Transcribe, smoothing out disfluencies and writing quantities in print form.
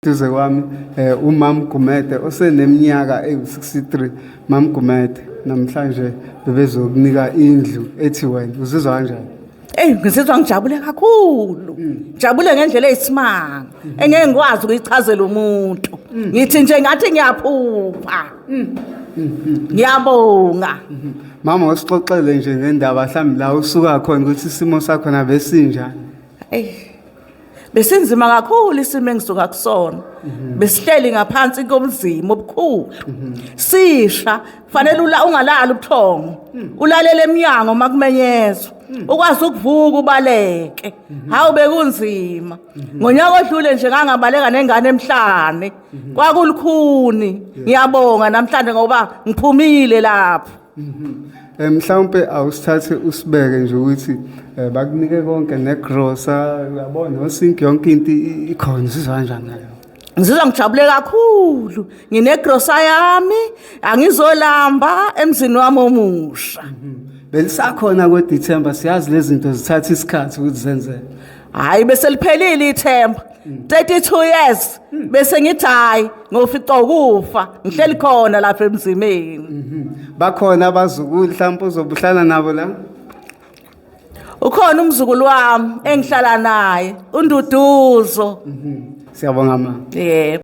Duze kwami uMam Gumede oseneminyaka ewu-63. Mam Gumede, namhlanje bebezokunika indlu ethi wena uzizwa kanjani? Eyi, ngizizwa ngijabule kakhulu. Ngijabule ngendlela eyisimanga engeke ngikwazi ukuyichazela umuntu. Ngithi nje ngathi ngiyaphupha. Ngiyabonga. Mama, usixoxele nje ngendaba mhlawumbe la usuka khona ukuthi isimo sakho nabesinjani. Eyi. Besinzima kakhulu isimo engisuka kusona. Besihleli ngaphansi komzimo obukhulu. Sisha, fanele ula ungalali ubuthongo. Ulalele eminyango makumenyezwa. Ukwazi ukuvuka ubaleke. Hawu, bekunzima. Ngonyaka odlule nje ngangabaleka nengane emhlane. Kwakulukhuni. Ngiyabonga namhlanje ngoba ngiphumile lapho. Mhlawumbe awusithathe usibeke nje ukuthi bakunike konke negrosa, uyabona, osinki, yonke into ikhona, uzizwa kanjani ngayo? Ngizizwa ngijabule kakhulu. Nginegrosa yami, angizolamba emzini wami omusha. Belisakhona kodwa ithemba, siyazi lezi zinto zithatha isikhathi ukuthi zenzeke. Hayi, bese liphelile ithemba. 32 years bese ngithi hayi, ngofica ukufa ngihleli khona lapha emzimeni. Bakhona abazukulu mhlawumbe uzobe uhlala nabo la? Ukhona umzukulu wami engihlala naye, uNduduzo. Siyabonga, ma. Yebo.